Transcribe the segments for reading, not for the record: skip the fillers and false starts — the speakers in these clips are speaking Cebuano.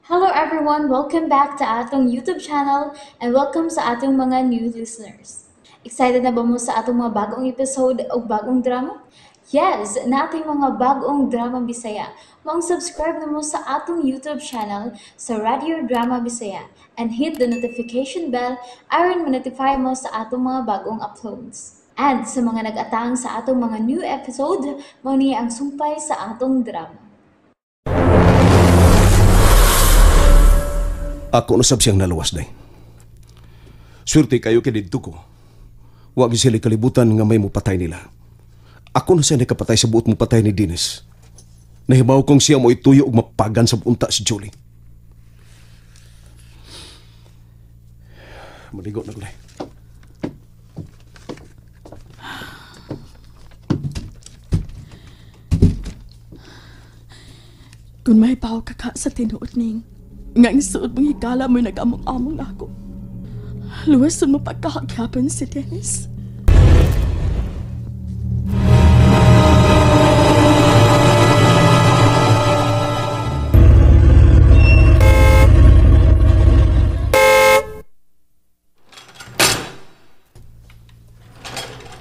Hello everyone! Welcome back to atong YouTube channel and welcome sa atong mga new listeners. Excited na ba mo sa atong mga bagong episode o bagong drama? Yes! Nating mga bagong drama Bisaya. Maong subscribe na mo sa atong YouTube channel sa Radio Drama Bisaya and hit the notification bell aron ma-notify mo sa atong mga bagong uploads. And sa mga nag-atang sa atong mga new episode, mao ni ang sumpay sa atong drama. Ako nasab siyang naluwas day. Swerte kayo kay didto ko. Wa gyud sila kalibutan nga may mupatay nila. Ako na siya nakapatay sa buot mupatay ni Dennis. Nahibaw kong siya mo ituyo og mapagan sa unta si Julie. Maligo na ko day. Kung may paw ka ka sa tinuod ning, nga ang suod mong higala mo'y nag-among-among ako. Luwason mo pagkahagyapan si Dennis.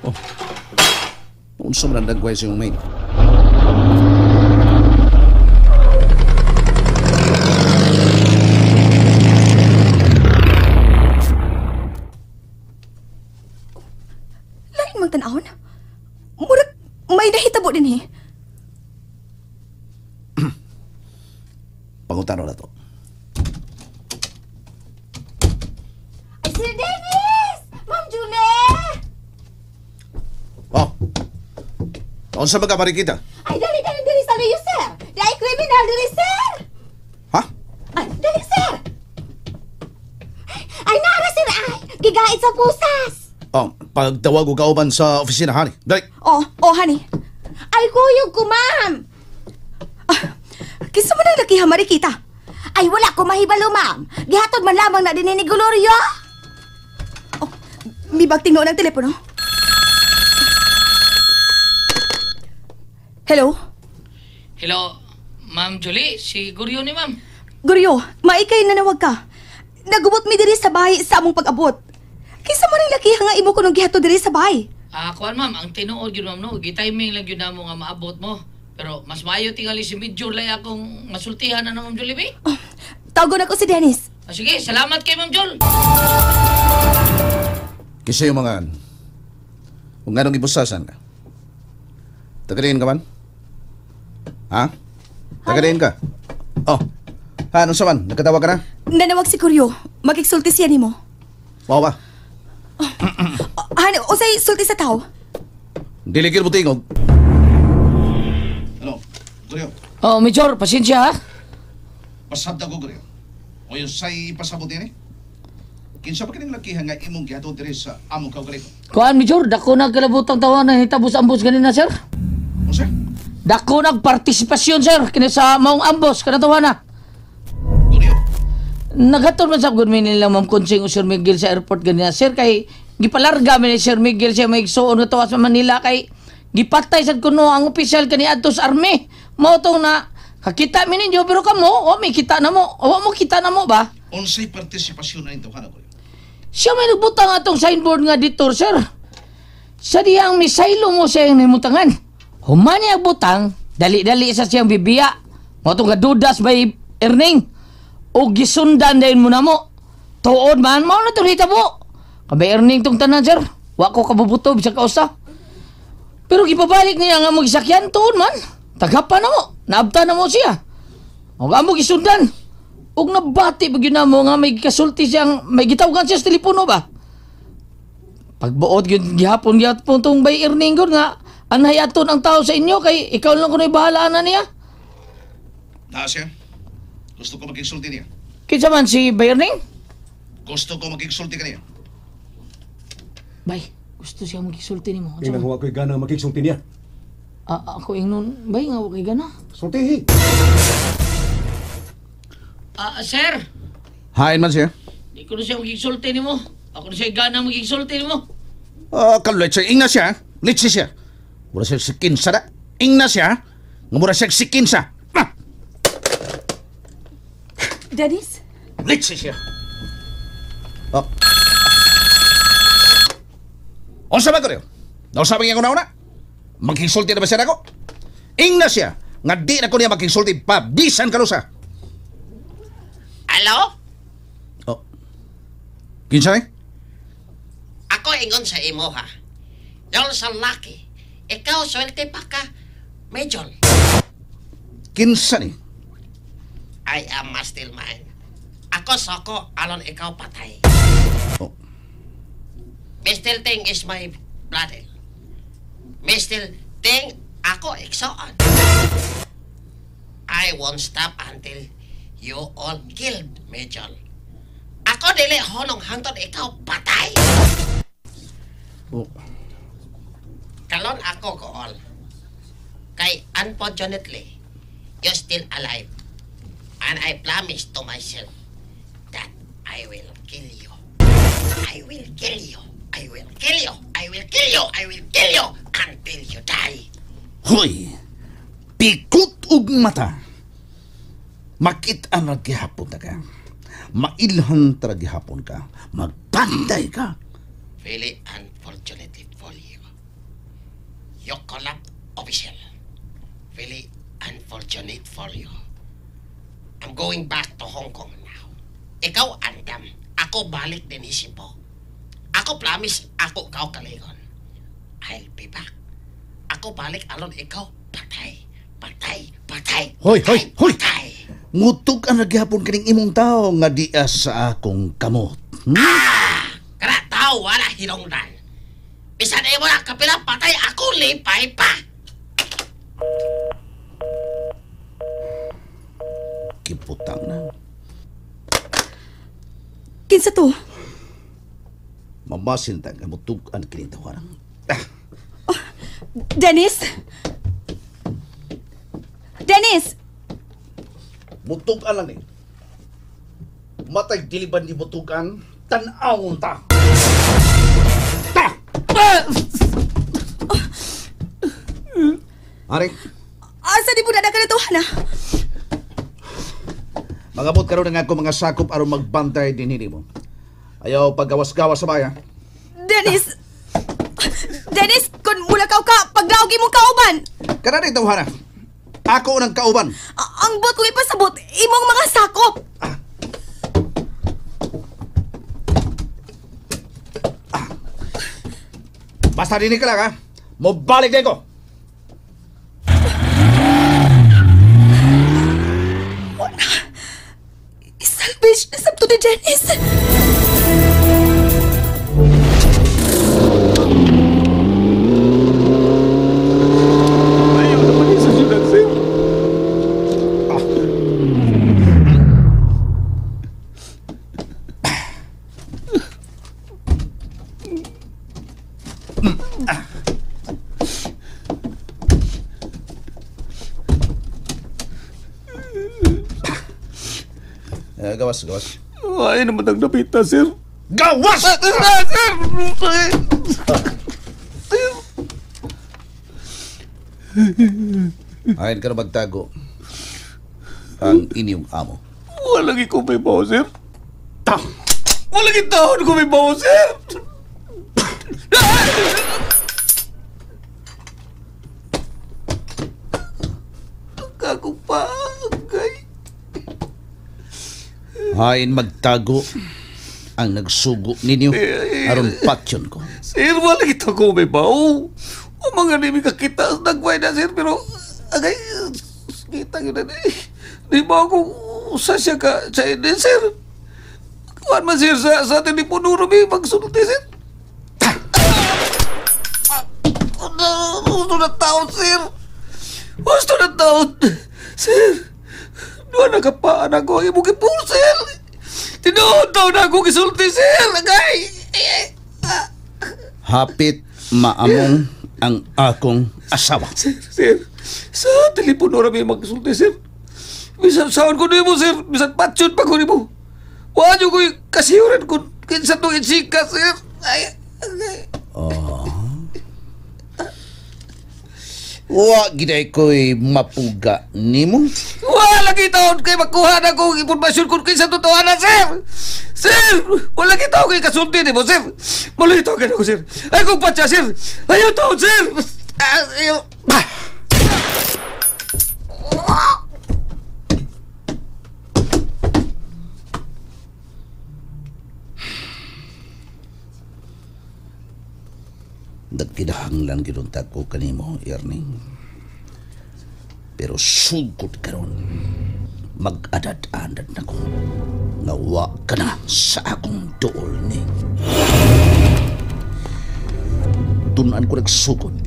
Oh. Unsa man ang dagway sa iyong maid? Lain mang tan-awon. Murag may nahitabo din eh. Pangutano na to. Ay, Sir Dennis! Ma'am Julie! Oh. Unsa ba ka marikita? Ay, dali, dali, dali sa layo, sir! Dali, criminal, dali, sir! Ha? Ay, dali, sir! Ay, nara, sir, ay! Gigait sa pusas! Oh, pagtawag ko kauban sa opisina, honey. Dali! Oh, oh, honey. Ay, kuyog ko, ma'am! Ah, kinsa man ang lakiha marikita? Ay, wala ko mahibalo, ma'am. Gihatod man lamang na din ni Gloria. Oh, may bagting noon ang telepono. Hello? Hello, Ma'am Julie. Si Guryo ni ma'am. Guryo, maikay nanawag ka. Nagubot mi diri sa bahay sa among pag-abot. Kinsa man ang lakiha nga imo kunong gihatod diri sa bahay? Ah, kuan ma'am, ang tinuod gyud ma'am no, gitiming lang gyud namo nga maabot mo. Pero mas maayo tingali si Major lay akong masultihan na Ma'am Julie bi. Oh, tawagon ako si Dennis. Ah, sige, salamat kay Ma'am Jul. Kinsa yung mga kung anong ibusasan ka? Tagadiin ka man? Ha? Tagadiin ka? Oh. Ha, anong saman? Nagkatawag ka na? Nanawag si Kuryo. Magigsulti siya nimo. Wow ba? Oh, ano, usay sulti sa tao? Diligil mo tingog. Ano? Guryo? Oh, Major, pasensya ha? Pasabda ko, Guryo. O yung say pasabot niya ni? Kinsa pa kining lakihan nga imong gihatod diri sa among kaugalingon? Kuan, Major, dako nagkalabutang tawa na hitabos ambos ganina, sir. Unsa? Dako nagpartisipasyon, sir, kini sa maong ambos kanang tawa na. Guryo. Naghatod man sa good nilang Ma'am Consing o Sir Miguel sa airport ganina, sir, kay gipalarga man ni Sir Miguel siya may igsuon nga tuwa sa Manila kay gipatay sad kuno ang opisyal kani adto sa army. Mao tong na kakita mi ninyo pero kamo, wa may kita na mo. Wa mo kita na mo ba? Unsay partisipasyon na nito kana, Guryo? Siya may nagbutang atong signboard nga dito, sir. Sa diyang misaylo mo siya yung nimutangan. Human niya butang, dali-dali sa siyang bibiya. Mao tong gadudas by earning. O gisundan dayon mo na mo. Tuod man, mao na itong hitabo. Kabay earning tong tanan, sir. Wa ko kabubuto, bisag kausa. Pero gipabalik niya nga magisakyan, tuod man. Tagapa na mo, naabta na mo siya. O amo gisundan. Og nabati pag yun na mo nga may kasulti siyang, may gitawagan siya sa telepono ba? Pagbuot yun, gihapon gihapon tong bay earning ko nga, anay aton ang tao sa inyo kay ikaw lang kuno'y bahalaan na niya. Naa siya. Gusto ko magigsulti niya. Kinsa man si bay earning? Gusto ko magigsulti kaniya. Bay, gusto siya magigsulti nimo. Unsa Ingnan man? wa ko'y gana magigsulti niya. Ah, ako ingnon, bay nga wa kay gana. Sultihi. Ah, sir. Hain man siya. Di ko na siya magigsulti nimo. Ako na siya gana magigsulti nimo. Ah, kalwet siya. Ingna siya. Litsi siya. Mura siya sikinsa na. Ingna siya. Nga mura siya sikinsa. Ah! Dennis? Litsi siya. Oh. Unsa ba ko niyo? Nausa ba niya una-una? Maghisulti na ba siya nako? Ingna siya nga di na ko niya maghisulti pa bisan kalusa. Alo? Oh. Kinsa ni? Ako ingon sa imo ha. You're so lucky. Ikaw swerte pa ka, Major. Kinsa ni? I am mastermind. Ako soko alon ikaw patay. Oh. Mr. Ting is my brother. Mr. Ting, ako igsoon. I won't stop until you all killed, Major. Ako dili honong hangtod ikaw patay. Oh. Kalon ako kool. Kay unfortunately, you're still alive. And I promise to myself that I will kill you. I will kill you. I will kill you. I will kill you. I will kill you until you die. Hoy! Pikot og mata. Makit-an ra gihapon ta ka. Mailhan ta gihapon ka. Magpantay ka. Really unfortunately for you. You collapsed official. Really unfortunate for you. I'm going back to Hong Kong now. Ikaw andam. Ako balik din Cebu. Ako promise, ako ikaw kaligon. I'll be back. Ako balik alon ikaw patay. Patay, patay. Hoy, hoy, hoy! Patay. Ngutog ang naghihapon kining imong tao nga diya sa akong kamot. Hmm? Ah! Kana tao wala hinungdan. Bisan imo na kapila patay ako lipay pa. Kiputang na. Kinsa to? Mamasin ta nga mutug-an kining tawaran. Ah. Oh, Dennis? Dennis! Mutug-an lang ni. Matay diliban ni mutug-an, tan-awon ta. Ta! Oh. Ari? Asa di po na ka na? Magabot karon ang ako mga sakop aron magbantay din nimo. Ayaw paggawas-gawas sa bayan. Dennis! Dennis, kung mula ka ka, paglaog imong kauban! Kana ni tawhana. Ako nang kauban. Ang bot kong ipasabot, imong mga sakop. Ah. Ah. Basta dinhi ka lang ha. Mobalik din ko. Salvage na sabto ni Dennis. Ayaw naman sa syudad, sir. Gawas, gawas. Ay, naman ang napita, sir. Gawas! Sir! Ayon ka na magtago ang inyong amo. Walang ikaw may bawo, sir. Walang itaon ko may bawo, sir. Kakupagay. Hain magtago ang nagsugo ninyo aron patyon ko. Sir, wala kita ko may bawo. O mga nimi kakita, nagway na, sir, pero agay, kita yun na eh. Di ba ako sa siya ka, sa ini, sir? Kuhan man, sir, sa telepono may magsulti, sir. Gusto na taon, sir. Gusto na taon. Sir, doon nakapaan ako ang imong gipul, sir. Tinuod taon na ako gisulti, sir. Agay! Hapit maamong ang akong asawa. Sir, sir, sa telepono ra may magsulti, sir. Bisan saan ko nimo, sir. Bisan patyon pa ko nimo. Wa nyo ko'y kasiyuran kung kinsa tong insika, sir. Ay, ay. Oh. Wa giday ko'y mapuga nimo. Wala lagi taon kay makuha na kong impormasyon kung kinsa totoo na, sir! Sir! Wala lagi taon kay kasulti nimo, sir! Malito ka na ko, sir! Ay kong patya, sir! Ayaw taon, sir! Ayaw! Nagkinahanglan ginuntag ko kanimo, Ernie. Pero sugod karon, mag-adad-adad na ko. Nga wa ka na sa akong duol ni. Tunan ko nagsugod.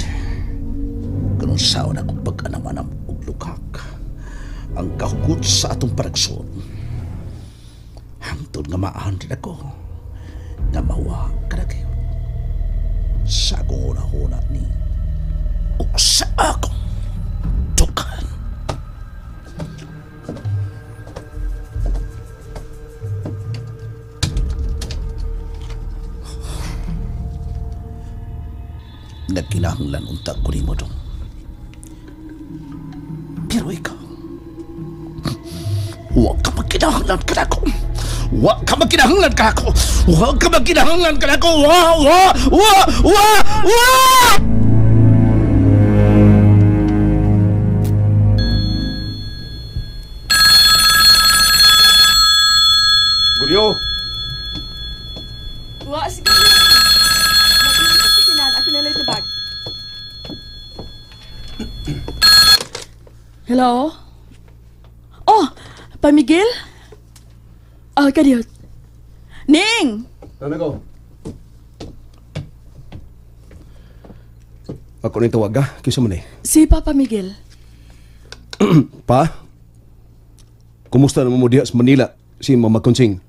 Kanong saon akong pag-anam-anam og lukak. Ang kahugot sa atong panagsuon. Hangtod nga maahan din ako. Nga mawa ka na kayo. Sa akong una-una ni o sa akong dukan. Nagkinahanglan unta ko nimo dong. Pero ikaw, huwag ka magkinahanglan ka na ako. Wa ka magkinahanglan ka ako. Wa ka magkinahanglan ka ako. Wa, wa, wa, wa, wa! Guryo! Wa, sige. Nakulong sa sakinan. Ako na lang tabag. Hello? Oh, Pamigil? Ah, kadiyot. Ning! Ano ko? Ako na yung tawag, ha? Kisa mo na eh. Si Papa Miguel. Pa? Kumusta naman mo diha sa Manila si Mama Consing?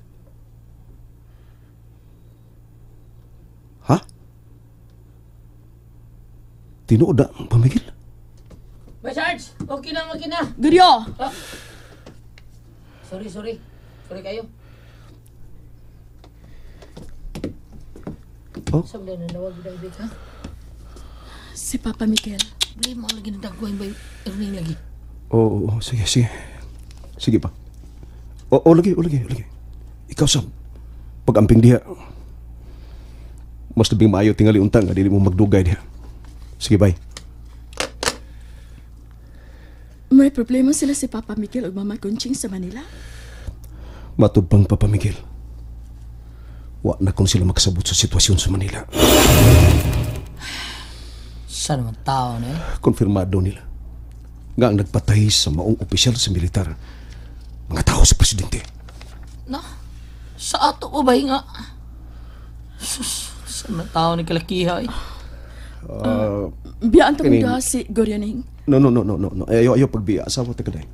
Ha? Tinuod na, Pamigil? Ba, Sarge! Okay na, okay na. Guryo! Ah. Sorry, sorry. Sorry kayo. Oh? Saan ba nanawag na ha? Si Papa Miguel. Problema lagi na dagwain ba Ernie lagi? Oo, oo, sige, sige. Sige pa. Oo, lagi, oo, lagi, lagi. Ikaw, Sam. Pag-amping diha, mas labing maayo tingali untang nga dili mo magdugay diha. Sige, bye. May problema sila si Papa Miguel ug Mama Conching sa Manila? Matubang Papa Miguel. Wa na kung sila makasabot sa sitwasyon sa Manila. Saan naman tao na eh? Konfirmado nila. Nga ang nagpatay sa maong opisyal sa militar, mga tao sa presidente. Na? Sa ato ko ba nga? Sus, saan naman tao ni kalakiha eh? Biyaan ta mong si Goryoning. No, no, no, no, no, no. Ayaw, ayaw pagbiya. Asawa, teka day.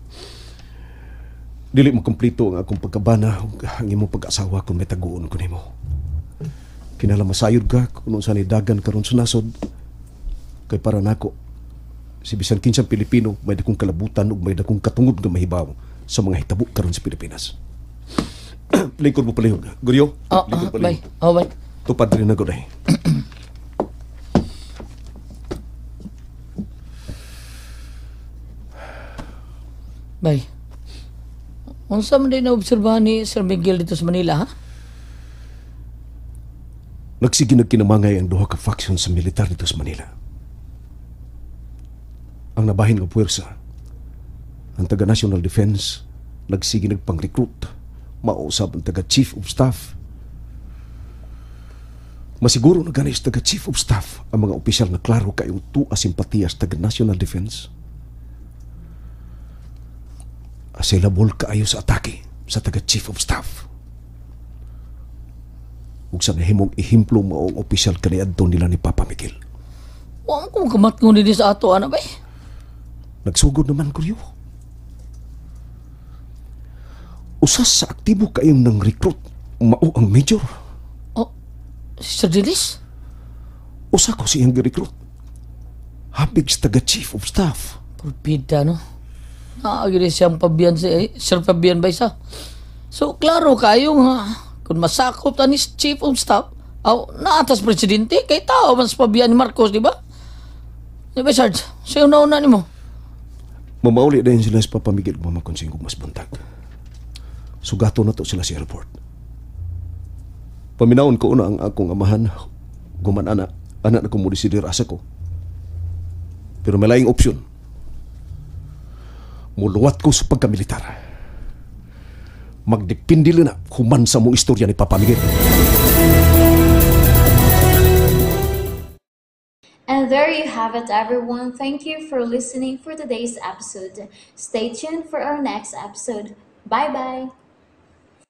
Dili mo kompleto ang akong pagkabana ang imong pag-asawa kung may taguon ko nimo. Kinala masayod ka kung unsa ni dagan karon sa nasod. Kay para nako, si bisan kinsang Pilipino may dakong kalabutan ug may dakong katungod nga mahibaw sa mga hitabo karon sa Pilipinas. Lingkod mo palihog. Guryo, Oh, lingkod bye. palihog. Oh, bye. Tupad rin ako day. Bay. Unsa man din naobserbahan ni Sir Miguel dito sa Manila, ha? Nagsige nagkinamangay ang duha ka faction sa militar dito sa Manila. Ang nabahin nga puwersa, ang taga National Defense, nagsige nagpang-recruit, mausab ang taga Chief of Staff. Masiguro na ganis taga Chief of Staff ang mga opisyal na klaro kayong tua simpatiya sa taga National Defense. Available kaayo sa atake sa taga Chief of Staff. Ug sa nahimong ehemplo maong opisyal kaniadto nila ni Papa Miguel. Wa ko kamatngon dinhi sa ato ana bay. Nagsugod naman kuryo. Usas sa aktibo kayong nang recruit mao ang major. Oh, si Sir Dennis? Usa ko siyang gi-recruit. Habig sa taga Chief of Staff. Pulpita, no? Naagiri siyang Fabian si Sir Fabian ba isa? So, klaro kayo nga, kung masakop ta ni Chief of Staff, aw, naatas presidente, kay tao man sa Fabian ni Marcos, di ba? Di ba, Sarge? Sa'yo na-una nimo. Mamauli din sila sa Papa Miguel ug Mama Consing mas buntag. Sugato na to sila sa airport. Paminawon ko una ang akong amahan. Guman ana, ana na ko mo desidir asa ko. Pero may laing opsyon. Muluwat ko sa pagkamilitar. Magdepende na human sa mong istorya ni Papa Miguel. And there you have it, everyone. Thank you for listening for today's episode. Stay tuned for our next episode. Bye bye.